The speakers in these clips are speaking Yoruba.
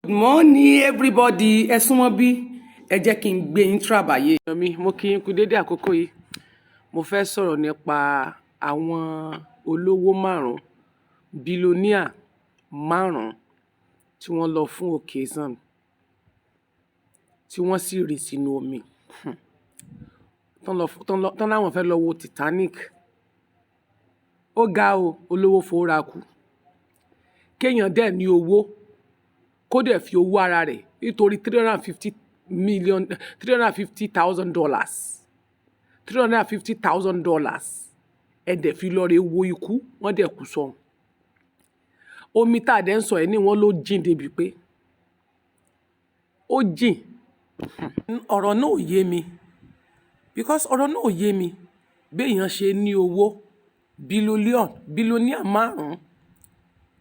Good morning, everybody. Ẹ súnmọ́ bí, ẹ jẹ́ kí n gbé yín tíràbàyè. Mi mo kí yín kú dédé àkókò yìí. Mo fẹ́ sọ̀rọ̀ nípa àwọn olówó márùn-ún, billionaire márùn-ún tí wọ́n lọ fún occasion, tí wọ́n sì rì sínú omi. Tán láwọn fẹ́ lọ wo Titanic. Ó ga o, olówó fowó ra kú. Kéèyàn dẹ̀ ní owó, kó dẹ̀ fi owó ara rẹ̀ nítorí 350 million, $350,000, $350,000, ẹ dẹ̀ fi lọ re wo ikú, wọ́n dẹ̀ kú sọ́hùn. Omi tá a dẹ̀ ń sọ ẹ́ ní wọ́n ló jìn débi pé ó jìn. Ọ̀rọ̀ náà ò yé mi, because ọ̀rọ̀ náà ò yé mi. Béèyàn ṣe ní owó billionaire márùn-ún,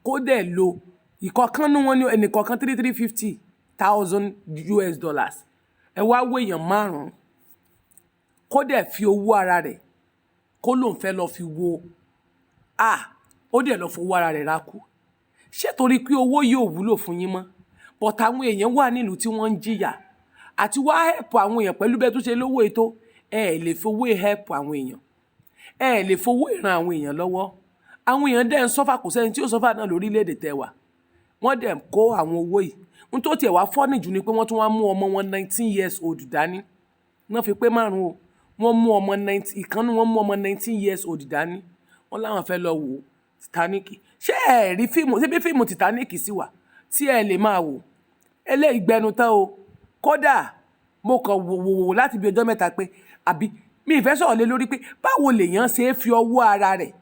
kó dẹ̀ lo ìkọ̀kan nínú wọn ní ẹnìkọ̀ọ̀kan three three fifty thousand US dollars. Ẹ wá wo èèyàn márùn-ún, kó dẹ̀ fi owó ara rẹ̀, kó lóun fẹ́ lọ fi wo, ah, ó dẹ̀ lọ fowó ara rẹ̀ ra kú. Ṣé torí pé owó yìí ò wúlò fún yín mọ́? But àwọn èèyàn wà nílùú tí wọ́n ń jìyà àti wá help àwọn èèyàn pẹ̀lú bẹ́ẹ̀ tó ṣe lówó ètò. Ẹ lè fowó help àwọn èèyàn, ẹ lè fowó ìran àwọn èèyàn lọ́wọ́. Àwọn èèyàn dẹ̀ ń suffer, kò sẹ́ni tí ó suffer náà lórílẹ̀‐èdè tẹ́ wà. Wọ́n dẹ̀ ń kó àwọn owó yìí. N tó tiẹ̀ wá funny jù ni pé wọ́n tún wá mú ọmọ wọn 19 years old dání náà fi pé márùn-ún o. Wọ́n mú ọmọ 19, ìkànnì wọ́n mú ọmọ 19 years old dání, wọ́n láwọn fẹ́ lọ wò Titanic. Ṣé ẹ rí fíìmù? Ṣé bí fíìmù Titanic sì wà tí ẹ lè máa wò? Eléyìí gbẹnu tán o. Kódà mo kàn wò wò wò láti bí ọjọ́ 3 pé àbí mi ì fẹ́ sọ̀rọ̀ lé lórí pé báwo lèèyàn ṣe é fi ọwọ́ ara rẹ̀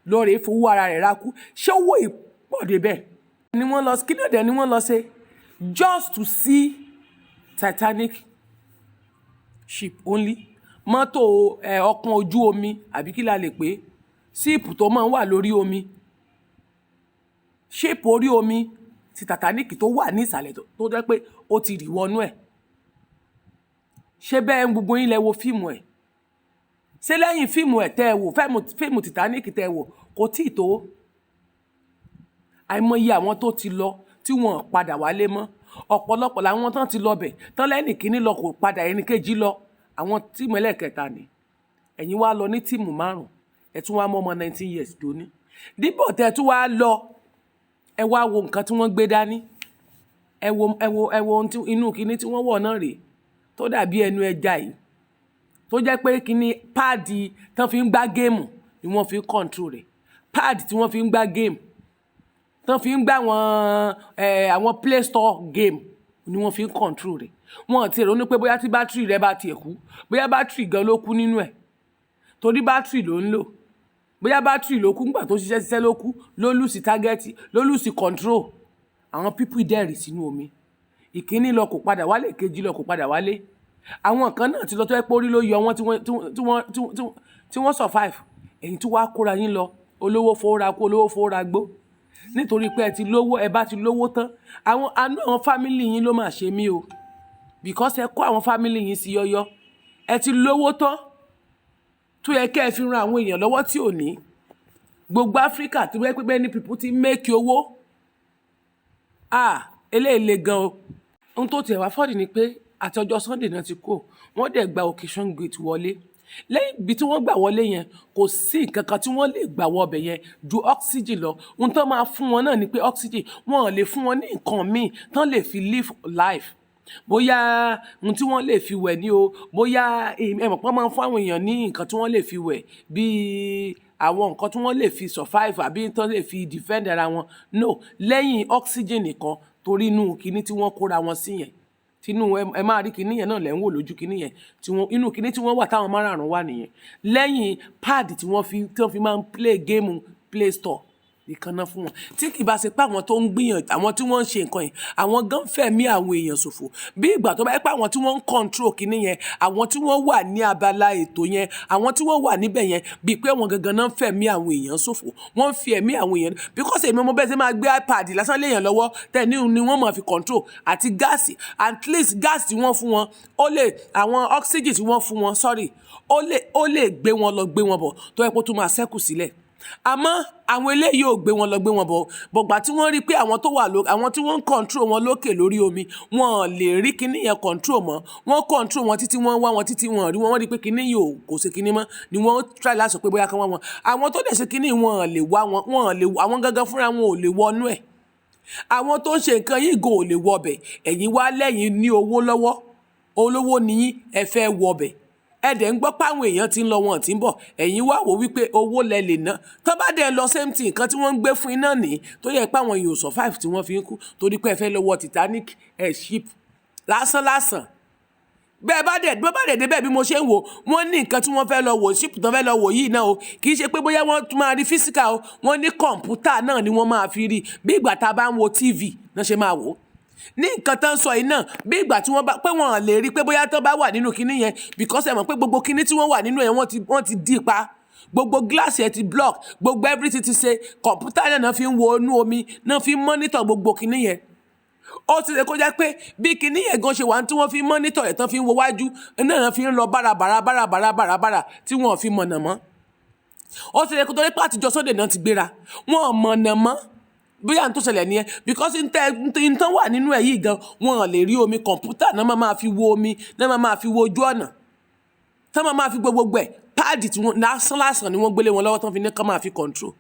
lọ rèé fowó ara rẹ̀ ra kú. Ṣé owó ìpọ̀ débẹ̀ ni wọ́n lọ? Kí ló dé ni wọ́n lọ ṣe? Just to see Titanic ship only, mọ́tò ẹ̀, ọkọ̀ ojú omi, àbí kí la lè pè é, ship tó máa ń wà lórí omi, ship orí omi ti Titanic tó wà ní ìsàlẹ̀, tó jẹ́ pé ó ti rì wọnú ẹ̀. Ṣé bẹ́ẹ̀ gbogbo yín lẹ wo fíìmù ẹ̀? Ṣé lẹ́yìn fíìmù ẹ̀ tẹ́ ẹ wò, fíìmù Titanic tẹ́ ẹ wò, kò tíì tó? Àìmọye àwọn tó ti lọ tí wọ́n padà wálé mọ́. Ọ̀pọ̀lọpọ̀ làwọn tán ti lọ bẹ̀ tán. Lẹ́nì kíní lọ, kò padà, ẹni kejì lọ, àwọn team ẹlẹ́ẹ̀kẹta ni. Ẹ̀yin wá lọ ní team márùn-ún, ẹ̀ tún wá mọ́ ọmọ 19 years dóní dípò tẹ́ ẹ tún wá lọ. Ẹ wá wo nǹkan tí wọ́n gbé dání. Ẹ wo, ẹ wo, ẹ wo ohun tí inú kinní tí wọ́n wọ̀ náà rèé, tó dàbí ẹnu ẹja yìí, tó jẹ́ pé kinní pad tán fi ń gbá game ni wọ́n fi ń control rẹ̀. Pad tí wọ́n fi ń gbá game, tán fi ń gbá àwọn àwọn Play Store game ni wọ́n fi ń control rẹ̀. Wọ́n ti ronú pé bóyá tí battery rẹ̀ bá tiẹ̀ kú, bóyá battery gan ló kú nínú ẹ̀, torí battery ló ń lò. Bóyá battery ló kú nígbà tó ṣiṣẹ́ ṣiṣẹ́, ló kú, ló lose target, ló lose control. Àwọn people dẹ̀ rì sínú omi. Ìkíní lọ, kò padà wálé. Ìkejì lọ, kò padà wálé. Àwọn kan náà ti lọ tó yẹ pé orí ló yọ wọ́n tí wọ́n survive. Ẹ̀yin tí wàá kóra yín lọ, olówó fowó ra kú, olówó fowó ra gbó, nítorí pé ẹ ti lówó. Ẹ bá ti lówó tán, àwọn àánú àwọn family yín ló máa ṣe mí o, because ẹ kó àwọn family yín sí yọ́yọ́. Ẹ ti lówó tán tó yẹ kẹ́ ẹ fi ran àwọn èèyàn lọ́wọ́ tí ò ní. Gbogbo Áfíríkà tó yẹ pé many people ti make owó. Ah, eléyìí le gan o. Ohun tó tiẹ̀ wá funny ni pé àti ọjọ́ Sunday náà ti kú, wọ́n dẹ̀ gba occasion gate wọlé. Lẹ́yìn ibi tí wọ́n gbà wọlé yẹn, kò sí nǹkan kan tí wọ́n lè gbà wọ ọbẹ̀ yẹn ju oxygen lọ. Ohun tó máa fún wọn náà ni pé oxygen. Wọn ò lè fún wọn ní nǹkan míì tán lè fi live life, bóyá ohun tí wọ́n lè fi wẹ̀ ní o, bóyá ẹ mọ̀ pé wọ́n máa ń fún àwọn èèyàn ní nǹkan tí wọ́n lè fi wẹ̀, bíi àwọn nǹkan tí wọ́n lè fi survive àbí tán lè fi defend ara wọn. No, lẹ́yìn oxygen nìkan, torí inú kinní tí wọ́n kóra wọn sí yẹn, tínú ẹ máa rí kinní yẹn náà lẹ́ ń wò lójú kinní yẹn, tí wọ́n inú kinní tí wọ́n wà táwọn márààrún wà nìyẹn. Lẹ́yìn pad tí wọ́n fi máa ń play game Play Store nìkan náà fún wọn. Tí kì bá ṣe pé àwọn tó ń gbìyànjú, àwọn tí wọ́n ń ṣe nǹkan yìí, àwọn gan fẹ̀mí àwọn èèyàn ṣòfò. Bí ìgbà tó bá yẹ pé àwọn tí wọ́n ń control kinní yẹn, àwọn tí wọ́n wà ní abala ètò yẹn, àwọn tí wọ́n wà níbẹ̀ yẹn, bíi pé àwọn gangan náà ń fẹ̀mí àwọn èèyàn ṣòfò. Wọ́n ń fi ẹ̀mí àwọn èèyàn, because èmi mo bẹ́ẹ̀ ṣe máa gbé iPad lásán léèyàn lọ́wọ́ tẹ̀ ní ni wọ́n máa fi control àti gas. At least gas tí wọ́n fún wọn, ó lè, àwọn oxygen tí wọ́n fún wọn, sorry, ó lè gbé wọn lọ, gbé wọn bọ̀, tó yẹ kó tún máa ṣẹ́kù sílẹ̀. Àmọ́ àwọn eléyìí ò gbé wọn lọ, gbé wọn bọ̀. Bọ̀gbà tí wọ́n rí pé àwọn tó wà lókè, àwọn tí wọ́n ń control wọn lókè lórí omi, wọn ò lè rí kinní yẹn control mọ́. Wọ́n control wọn títí, wọ́n wá wọn títí, wọn rí wọn. Wọ́n rí pé kinní yìí ò kò ṣe kinní mọ́ ni wọ́n try láti sọ pé bóyá kán wá wọn. Àwọn tó dẹ̀ ṣe kinní, wọn ò lè wá wọn, wọn ò lè, àwọn gangan fúnra wọn ò lè wọnú ẹ̀. Àwọn tó ń ṣe nǹkan yìí gan ò lè wọbẹ̀. Ẹ̀yin wá lẹ́yìn ní owó lọ́wọ́, olówó niyín, ẹ fẹ́ wọbẹ̀. Ẹ dẹ̀ ń gbọ́ páwọn èèyàn ti ń lọ, wọn ti ń bọ̀. Ẹ̀yin wá wò wípé owó lẹ lè ná. Tó bá dẹ̀ lọ, same thing, nǹkan tí wọ́n ń gbé fún iná ní tó yẹ pé àwọn èèyàn ò survive tí wọ́n fi ń kú, torí pé ẹ fẹ́ lọ wọ Titanic ẹ̀ ship lásán lásán. Bẹ́ẹ̀ bá dẹ̀ bó bá dẹ̀ débẹ̀, bí mo ṣe ń wò, wọ́n ní nǹkan tí wọ́n fẹ́ lọ wò, ship tó fẹ́ lọ wò yìí náà o, kì í ṣe pé bóyá wọ́n tún máa rí physical o. Wọ́n ní kọ̀ǹpútà náà ni wọ́n máa fi rí. Bí ìgbà tá a bá ń wo TV náà ṣe máa wò ó ní nǹkan tó ń sọ yìí náà, bí ìgbà tí wọ́n bá pé wọ́n lè rí pé bóyá tó bá wà nínú kinní yẹn, because ẹ mọ̀ pé gbogbo kinní tí wọ́n wà nínú ẹ̀, wọ́n ti dì pa, gbogbo gíláàsì ẹ̀ ti block, gbogbo everything ti ṣe. Kọ̀ǹpútà náà fi ń wo inú omi náà, fi ń monitor gbogbo kinní yẹn. Ó ti lè kó jẹ́ pé bí kinní yẹn gan ṣe wà tí wọ́n fi ń monitor ẹ̀, tán fi ń wo wájú náà, fi ń lọ bárabàrà bárabàrà bárabàrà tí wọ́n fi mọ̀nà mọ́. Ó ti lè kó torí pé àtijọ́ Sunday náà ti gbéra, wọ́n mọ̀nà mọ́, bóyá n tó ṣẹlẹ̀ nìyẹn, because n tẹ́ n tán wà nínú ẹ̀ yìí gan, wọ́n lè rí omi. Kọ̀ǹpútà náà máa fi wo omi náà, máa fi wo ojú ọ̀nà tán, máa fi gbogbo ẹ̀. Pad tí wọ́n lásán lásán ni wọ́n gbélé wọn lọ́wọ́ tán fi ní kán máa fi control.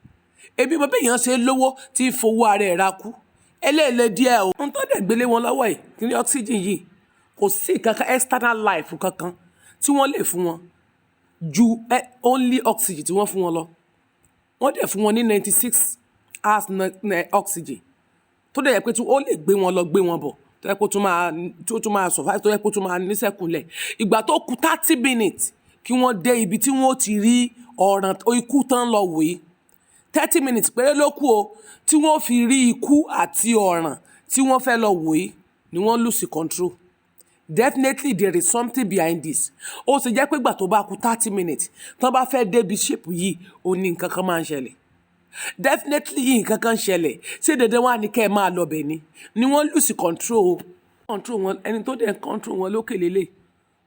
Ebi mo bẹ́ẹ̀ yẹn ṣe lówó tí ń fowó ara ẹ̀ ra kú eléèlé díẹ̀ o. N tó dẹ̀ gbélé wọn lọ́wọ́ yìí, kí ni oxygen yìí, kò sí kankan external life kankan tí wọ́n lè fún wọn ju only oxygen tí wọ́n fún wọn lọ. Wọ́n dẹ̀ fún wọn ní 96 hours oxygen, tó dẹ̀ yẹ pé tí ó lè gbé wọn lọ, gbé wọn bọ̀, tó yẹ kó tún máa tó tún máa survive, tó yẹ kó tún máa níṣẹ́kùnlẹ̀. Ìgbà tó kù 30 minutes kí wọ́n dé ibi tí wọ́n ti rí ọ̀ràn ikú tán lọ wò yìí, 30 minutes péré ló kù o tí wọ́n fi rí ikú àti ọ̀ràn tí wọ́n fẹ́ lọ wò yìí ni wọ́n lose control. Definitely there is something behind this. Ó sì jẹ́ pé ìgbà tó bá kù 30 minutes tán bá fẹ́ débi ship yìí, ó ní nǹkan kan máa ń ṣẹlẹ̀. Definitely nǹkan kan ṣẹlẹ̀. Ṣé dandan wà ní kẹ́ ẹ máa lọ bẹ̀ ni wọ́n lose control control wọn? Ẹni tó dẹ̀ control wọn lókè lélẹ̀,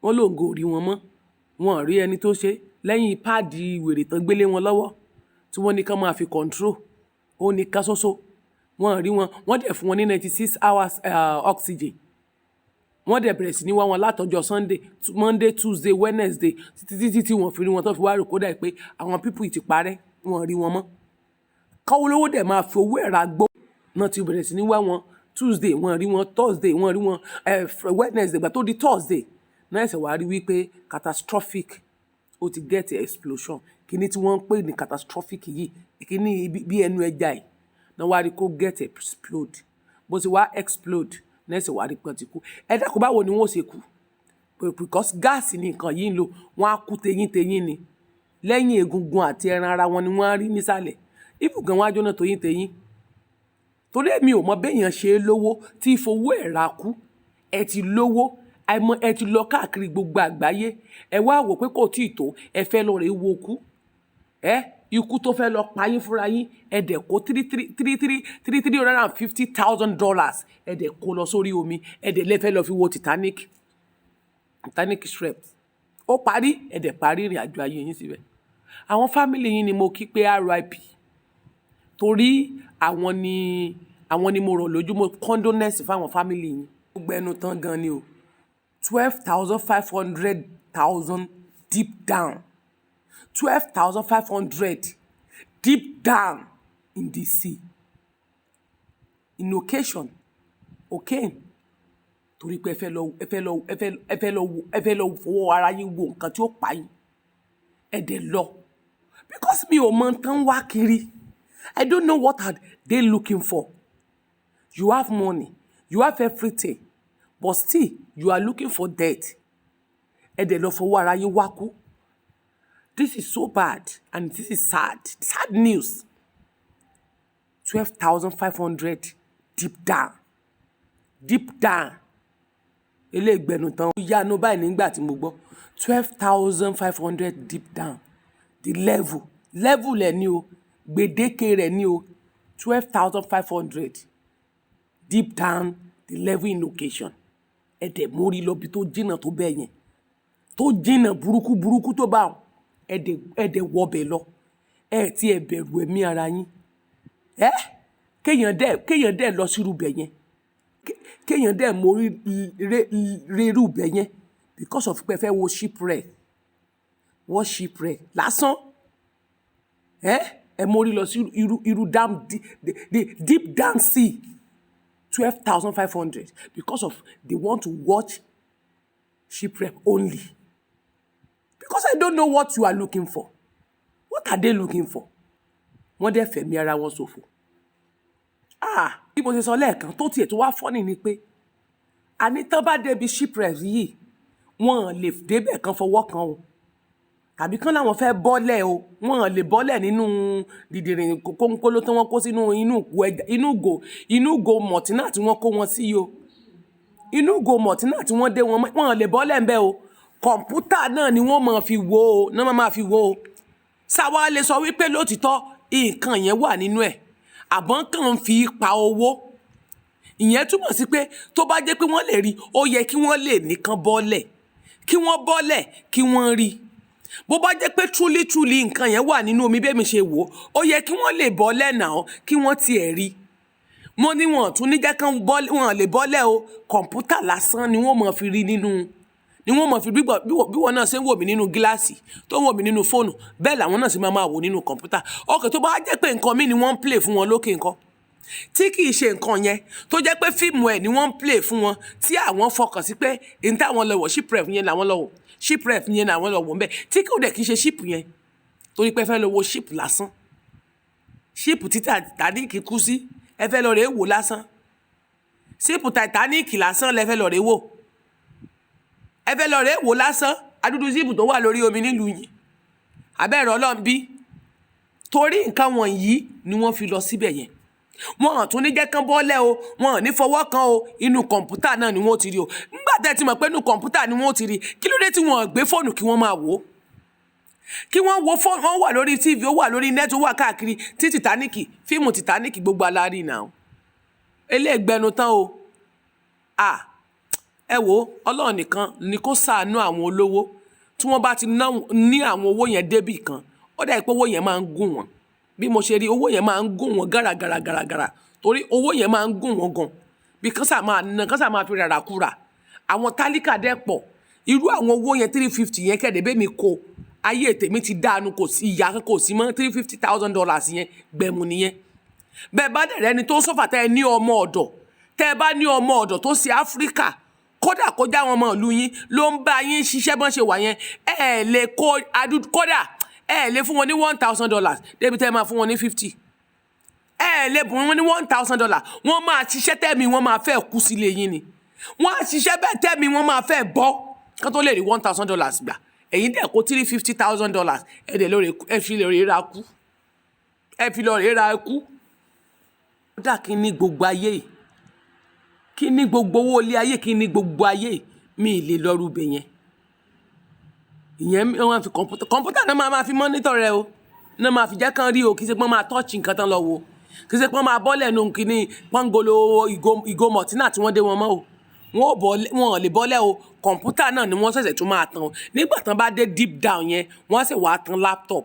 wọ́n lòun kò rí wọn mọ́. Wọn ò rí ẹni tó ṣe lẹ́yìn pad wèrè tán gbélé wọn lọ́wọ́ tí wọ́n ní ká máa fi control. Ó ní ká ṣoṣo wọn rí wọn. Wọ́n dẹ̀ fún wọn ní 96 hours oxygen. Wọ́n dẹ̀ bẹ̀rẹ̀ sí ní wá wọn látọjọ́ Sunday, Monday, Tuesday, Wednesday, títí títí tí wọ́n fi rí wọn, tó fi wá rò kódà pé àwọn people ti parẹ́, wọ́n rí wọn mọ́. Kọ́wọ́lówó dẹ̀ máa fi owó ẹ̀rà gbó náà ti bẹ̀rẹ̀ sí ní wá wọn. Tuesday wọ́n rí wọn, Thursday wọ́n rí wọn, Wednesday. Ìgbà tó di Thursday náà ẹ̀sẹ̀ wá rí wípé catastrophic, ó ti get explosion. Kíní tí wọ́n ń pè ní catastrophic yìí, kíní bí ẹnu ẹja yìí náà wá rí kó get explode. Bó ti wá explode náà ẹ̀sẹ̀ wá rí pé wọ́n ti kú. Ẹ dákun, báwo ni wọ́n ṣe kú? Because gáàsì ni nǹkan yìí ń lò. Wọ́n á kú teyín teyín ni, lẹ́yìn egungun àti ẹran ara wọn ni wọ́n á rí nísàlẹ̀. Ibùgàn wọn á jóná toyín teyín, torí èmi ò mọ béèyàn ṣe é lówó tí fowó ẹ̀ ra kú. Ẹ ti lówó, àìmọ̀ ẹ ti lọ káàkiri gbogbo àgbáyé, ẹ wá wò pé kò tíì tó, ẹ fẹ́ lọ rè wo kú ẹ, ikú tó fẹ́ lọ pa yín fúnra yín. Ẹ dẹ̀ kó three three three three three $350,000, ẹ dẹ̀ kó lọ sórí omi, ẹ dẹ̀ lẹ́fẹ́ lọ fi wo Titanic ship. Ó parí, ẹ dẹ̀ parí ìrìn àjò ayé yín síbẹ̀. Àwọn family yín ni mo kí pé RIP, torí àwọn ni mo rọ̀ lójú. Mo condolence fáwọn family yín. Ó gbẹnu tán gan ni o. 12,500 thousand deep down, 12,500 deep down in the sea in occasion okay, torí pé ẹ fẹ́ lọ ẹ fẹ́ lọ ẹ fẹ́ ẹ fẹ́ lọ wo, ẹ fẹ́ lọ fọwọ́ ara yín wo nǹkan tí ó pa yín. Ẹ dẹ̀ lọ, because mi ò mọ tán wá kiri. I don't know what are they looking for. You have money, you have everything, but still you are looking for death. Ẹ dẹ̀ lọ fọwọ́ ara yín wá kú. This is so bad and this is sad, sad news. 12,500 deep down, deep down. Eléègbẹ́nu tán, ó yanu báyìí nígbà tí mo gbọ́ 12,500 deep down the level. Level ẹ̀ ní o, gbèdéke rẹ̀ ní o, 12,500 deep down the level in location. Ẹ dẹ̀ mórí lọ bí tó jìnnà tó bẹ́ẹ̀ yẹn, tó jìnnà burúkú burúkú tó bá wọn. Ẹ dẹ̀ wọbẹ̀ lọ. Ẹ Ẹ tí ẹ bẹ̀rù ẹ̀mí ara yín. Ẹ kéèyàn dẹ̀ lọ sírú bẹ̀ yẹn, kéèyàn dẹ̀ mórí rírú bẹ̀ yẹn because of pé ẹ fẹ́ wo shipwreck, wọ́n shipwreck lásán. Ẹ mórí lọ sí irú dam, the deep down sea, 12,500, because of they want to watch shipwreck only. Because I don't know what you are looking for. What are they looking for? Wọ́n dẹ̀ fẹ̀mí ara wọn ṣòfò. Ah, bí mo ṣe sọ lẹ́ẹ̀kan tó tiẹ̀ tó wá funny ni pé àní tán bá débi shipwreck yìí, wọ́n lè débẹ̀ kan fọwọ́ kan o, tàbí kán láwọn fẹ́ bọ́lẹ̀ o, wọ́n lè bọ́lẹ̀ nínú dìdìrìn kónkóló tí wọ́n kó sínú inú ìgò ẹja, inú ìgò mọ̀tínà tí wọ́n kó wọn sí o, inú ìgò mọ̀tínà tí wọ́n dé wọn, wọ́n lè bọ́lẹ̀ ńbẹ́ o. Kọ̀ǹpútà náà ni wọ́n máa fi wò ó náà, máa fi wò ó. Sáwa lè sọ wípé lótìtọ́ nǹkan yẹn wà nínú ẹ̀, àbọ̀n kàn ń fi pa owó. Ìyẹn túmọ̀ sí pé tó bá jẹ́ pé wọ́n lè rí, ó yẹ kí wọ́n lè nìkan bọ́lẹ̀, kí wọ́n bọ́lẹ̀, kí wọ́n rí. Bó bá jẹ́ pé truly truly nǹkan yẹn wà nínú omi, bẹ́ẹ̀ mi ṣe wò ó, ó yẹ kí wọ́n lè bọ́lẹ̀ náà, kí wọ́n tiẹ̀ rí. Wọ́n ní wọn tún ní jẹ́ kán bọ́lẹ̀, wọn lè bọ́lẹ̀ o. Kọ̀ǹpútà lásán ni wọ́n máa fi rí nínú, ni wọ́n máa fi bí wọ́n náà ṣe ń wò mí nínú gíláàsì, tó ń wò mí nínú fóònù, bẹ́ẹ̀ làwọn náà sì máa máa wò nínú kọ̀ǹpútà. Okay, tó bá jẹ́ pé nǹkan míì ni wọ́n ń play fún wọn lókè nǹkan tí kì í ṣe nǹkan yẹn, tó jẹ́ pé fíìmù ẹ̀ ni wọ́n ń play fún wọn, tí àwọn fọkàn sí pé n táwọn lọ wọ̀, shipwreck yẹn làwọn lọ wọ̀, shipwreck yẹn làwọn lọ wọ̀ ńbẹ̀, tí kò dẹ̀ kì í ṣe ship yẹn, torí pé ẹ fẹ́ lọ wo ship lásán, ship tí Titanic kú sí, ẹ fẹ́ lọ rèé wò lásán, ship Titanic lásán lẹ fẹ́ lọ rèé wò, ẹ fẹ́ lọ rèé wò lásán, adúdú ship tó wà lórí omi nílùú yìí, abẹ́rẹ́ Ọlọ́run bí. Torí nǹkan wọ̀nyí ni wọ́n fi lọ síbẹ̀ yẹn. Wọn ò tún ní jẹ́ kán bọ́lẹ̀ o, wọn ò ní fọwọ́ kan o. Inú kọ̀ǹpútà náà ni wọ́n ti rí o. Nígbà tẹ́ ti mọ̀ pé inú kọ̀ǹpútà ni wọ́n ti rí, kí ló dé tí wọ́n gbé fóònù kí wọ́n máa wò ó, kí wọ́n wo fóònù? Wọ́n wà lórí TV, ó wà lórí net, ó wà káàkiri. Tí Titanic, fíìmù Titanic, gbogbo alárí náà eléègbẹnu tán o. Ah, ẹ wo, Ọlọ́run nìkan ni kó ṣàánú àwọn olówó tí wọ́n bá ti ní àwọn owó yẹn débì kan. Ó dà pé owó yẹn máa ń gùn wọ́n. Bí mo ṣe rí, owó yẹn máa ń gùn wọ́n gàràgàràgàràgàrà, torí owó yẹn máa ń gùn wọ́n gan, bí kán sà máa ná, kán sà máa fi ràrà kúrà. Àwọn tálíkà dẹ̀ pọ̀. Irú àwọn owó yẹn, 350 yẹn kẹ̀dẹ̀ bẹ́ẹ̀ mi kó ayé tèmi ti dáanu, kò sí ìyá, kò sí mọ́. $350,000 yẹn gbẹ̀mù nìyẹn. Bẹ́ẹ̀ bá dẹ̀ rẹ́ni tó sọ́fà, tẹ́ ẹ ní ọmọ ọ̀dọ̀, tẹ́ ẹ bá ní ọmọ ọ̀dọ̀ tó ṣe Áfíríkà, kódà kó já àwọn ọmọ ìlú yín ló ń bá yín ṣiṣẹ́, bọ́n ṣe wà yẹn, ẹ lè kó adú, kódà ẹ lè fún wọn ní $1,000 débi tẹ́ ẹ máa fún wọn ní 50. Ẹ lè bùn wọn ní $1,000. Wọ́n máa ṣiṣẹ́ tẹ́mi wọ́n máa fẹ́ kú sílé yín ni. Wọ́n á ṣiṣẹ́ bẹ́ẹ̀ tẹ́mi wọ́n máa fẹ́ bọ́ kán tó lè rí $1,000 gbà. Ẹ̀yin dẹ̀ kó $350,000, ẹ dẹ̀ lórí, ẹ fi lè ra kú, ẹ fi lọ rè ra kú. Kódà kí ní gbogbo ayé yìí, kí ní gbogbo owó ilé ayé, kí ní gbogbo ayé yìí, mi ì lè lọ rúbẹ̀ yẹn. Ìyẹn wọ́n fi kọ̀ǹpútà náà máa fi monitor rẹ o, náà máa fi jẹ́ kán rí o. Kì í ṣe pé wọ́n máa touch nǹkan tán lọ wo, kì í ṣe pé wọ́n máa bọ́lẹ̀ nù kíní pọ́ngolo ìgò mọ̀tínà tí wọ́n dé wọn mọ́ o. Wọ́n ò bọ́, wọn ò lè bọ́lẹ̀ o. Kọ̀ǹpútà náà ni wọ́n ṣẹ̀ṣẹ̀ tún máa tàn o. Nígbà tán bá dé deep down yẹn, wọ́n ṣẹ̀ wá tan laptop.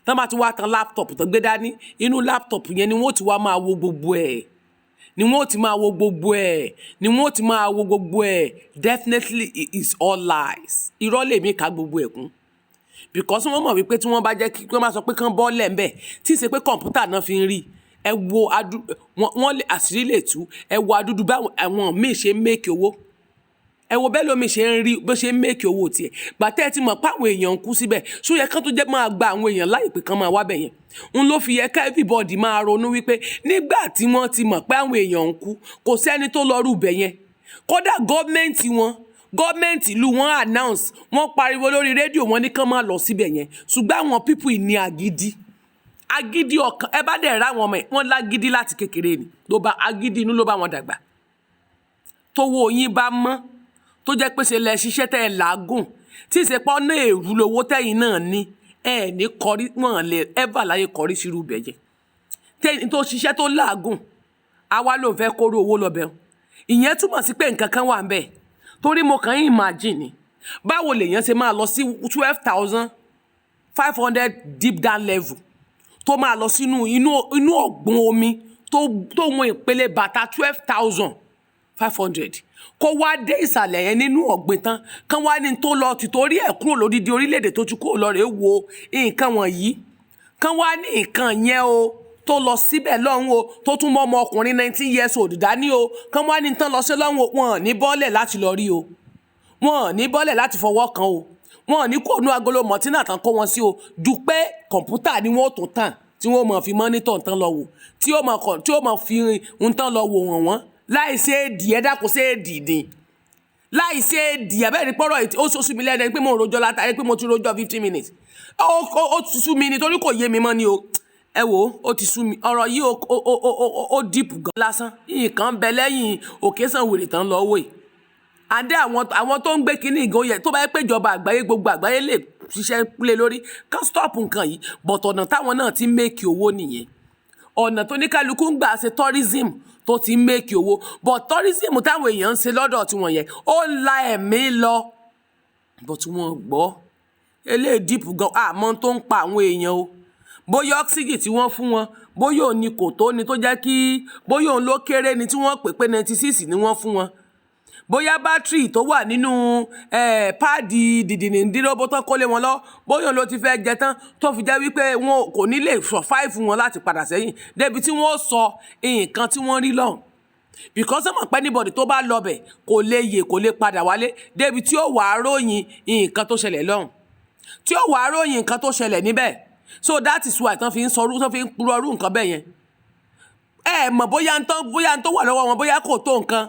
Tán bá ti wá tan laptop tó gbé dání, inú laptop yẹn ni wọ́n ti wá máa wo gbogbo ẹ̀, ni wọ́n ti máa wo gbogbo ẹ̀, ni wọ́n ti máa wo gbogbo ẹ̀. Definitely it is all lies. Irọ́ lèmi ka gbogbo ẹ̀ kún, because wọ́n mọ̀ wípé tí wọ́n bá jẹ́ kí wọ́n bá sọ pé kán bọ́lẹ̀ ńbẹ̀, tí ì ṣe pé kọ̀ǹpútà náà fi ń rí, ẹ wo adu wọ́n lè àṣírí lè tú. Ẹ wo adúdú báwọn àwọn míì ṣe ń make owó, ẹ wo bẹ́ẹ̀ lómi ṣe ń rí bó ṣe ń make owó tiẹ̀. Gbàtẹ́ ẹ ti mọ̀ pé àwọn èèyàn ń kú síbẹ̀, ṣó yẹ kán tó jẹ́ máa gba àwọn èèyàn láyè pé kán máa wá bẹ̀ yẹn? Ń ló fi yẹ ká everybody máa ronú wípé nígbà tí wọ́n ti mọ̀ pé àwọn èèyàn ń kú, kò sẹ́ni tó lọ rú bẹ̀ yẹn. Kódà gọ́ọ̀mẹ̀ntì wọn, gọ́ọ̀mẹ̀ntì ìlú wọn announce, wọ́n pariwo lórí rédíò, wọn ní kán máa lọ síbẹ̀ yẹn. Ṣùgbọ́n àwọn people ní agídí, agídí ọkàn. Ẹ bá dẹ̀ rá àwọn ọmọ ẹ̀, wọ́n lágídí láti kékeré ni, ló bá agídí inú ló bá wọn dàgbà. Tówó yín bá mọ́, tó jẹ́ pé ṣe lẹ ṣiṣẹ́ tẹ́ ẹ làágùn, tí ì ṣe pé ọ̀nà èrú lowó tẹ́yìn náà ní, ẹ ní kọrí wọn lè ever láyé kọrí sírú ibẹ̀ yẹn. Tẹ́yìn tó ṣiṣẹ́ tó làágùn, àwa ló ń fẹ́ kóró owó lọ bẹ̀. Ìyẹn túmọ̀ sí pé nǹkan kan wà ń bẹ̀, torí mo kàn ń imagine ni, báwo lèèyàn ṣe máa lọ sí 12,500 deep down level? Tó máa lọ sínú inú ọ̀gbun omi tó wọn ìpele bàtà 12,500, kó wá dé ìsàlẹ̀ yẹn nínú ọ̀gbìn tán, kán wá ní tó lọ tìtorí ẹ̀ kúrò lódìdí orílẹ̀-èdè tó ti kúrò lọ rèé wo nǹkan wọ̀nyí, kán wá ní nǹkan yẹn o tó lọ síbẹ̀ lọ́hùn o, tó tún mọ́ ọmọ ọkùnrin 19 years old dání o, kán wá ní tán lọ sí lọ́hùn o, wọn ò ní bọ́lẹ̀ láti lọ rí o, wọn ò ní bọ́lẹ̀ láti fọwọ́ kan o, wọn ò ní kó nu agolo mọ̀tínà tán kó wọn sí o, ju pé kọ̀ǹpútà ni wọ́n ó tún tàn tí wọ́n mọ̀ fi monitor tán lọ wò, tí ó mọ̀ kọ̀ tí ó mọ̀ fi ń tán lọ wò wọ̀n wọ́n láì ṣe èdì. Ẹ dákun, ṣe èdì ni láì ṣe èdì abẹ́rẹ́ pọ́rọ̀? Ó sú mi lẹ́nu pé mo ń rojọ́ látàrí pé mo ti rojọ́ 15 minutes. Ó ti sú mi nítorí kò yé mi mọ́ ni o. Ẹ wò ó, ti sú mi. Ọ̀rọ̀ yìí ó deep gan lásán. Nǹkan ń bẹ lẹ́yìn òkè sàn wèrè tán lọ́wọ́ yìí àdé. Àwọn tó ń gbé kínní ìgò yẹ, tó bá yẹ pé ìjọba àgbáyé, gbogbo àgbáyé lè ṣiṣẹ́ lé lórí kán stop nǹkan yìí, but ọ̀nà táwọn náà ti ń make owó nìyẹn, ọ̀nà tó ní kálukú ń gbà ṣe tourism tó ti ń make owó. But tourism táwọn èèyàn ń ṣe lọ́dọ̀ tiwọn yẹn, ó ń la ẹ̀mí lọ, but wọn gbọ́. Eléyìí deep gan. Àmọ́ tó ń pa àwọn èèyàn o, bóyá oxygen tí wọ́n fún wọn, bóyá òun ni kò tó ni tó jẹ́ kí, bóyá òun ló kéré ni tí wọ́n pè pé 96 ni wọ́n fún wọn, bóyá bátìrì tó wà nínú páàdì dìdìrìndínlóbó tán kó lé wọn lọ, bóyá òun ló ti fẹ́ jẹ tán tó fi jẹ́ wípé wọn kò ní lè survive wọn láti padà sẹ́yìn débi tí wọ́n sọ nǹkan tí wọ́n rí lọ́hùn, because ọmọ pẹ́ anybody tó bá lọ bẹ̀ kò lè yè, kò lè padà wálé débi tí ó wàá ròyìn nǹkan tó ṣẹlẹ̀ lọ́hùn, tí ó wàá ròyìn nǹkan tó ṣẹlẹ̀ níbẹ̀. So that is why tán fi ń sọrú, tán fi ń purọ́ rú nǹkan bẹ́ẹ̀ yẹn. Ẹ mọ̀ bóyá ń tán, bóyá ń tó wà lọ́wọ́ wọn, bóyá kò tó nǹkan,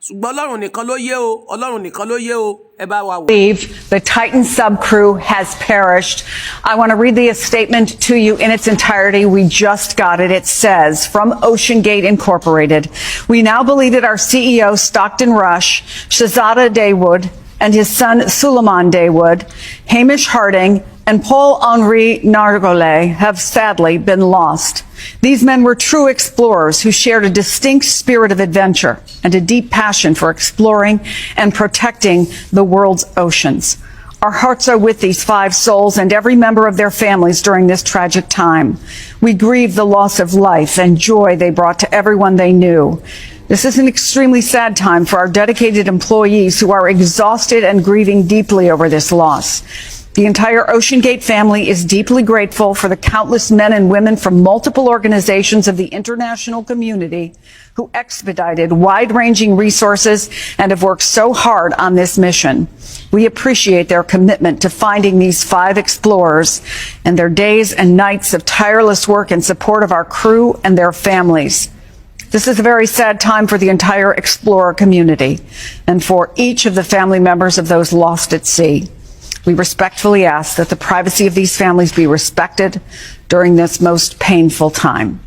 ṣùgbọ́n Ọlọ́run nìkan ló yé o. Ọlọ́run nìkan ló yé o. Ẹ bá wa wò. Believe the Titan sub crew has perished. I want to read the statement to you in its entirety. We just got it. It says, from OceanGate Incorporated, "We now believe that our CEO, Stockton Rush, Shahzada Dawood, and his son, Suleman Dawood, Hamish Harding, and Paul-Henri Nargeolet have sadly been lost. These men were true explorers who shared a distinct spirit of adventure and a deep passion for exploring and protecting the world's oceans. Our hearts are with these five souls and every member of their families during this tragic time. We grieve the loss of life and joy they brought to everyone they knew. This is an extremely sad time for our dedicated employees who are exhausted and grieving deeply over this loss. The entire OceanGate family is deeply grateful for the countless men and women from multiple organizations of the international community who expedited wide-ranging resources and have worked so hard on this mission. We appreciate their commitment to finding these five explorers and their days and nights of tireless work in support of our crew and their families. This is a very sad time for the entire explorer community and for each of the family members of those lost at sea. We respectfully ask that the privacy of these families be respected during this most painful time."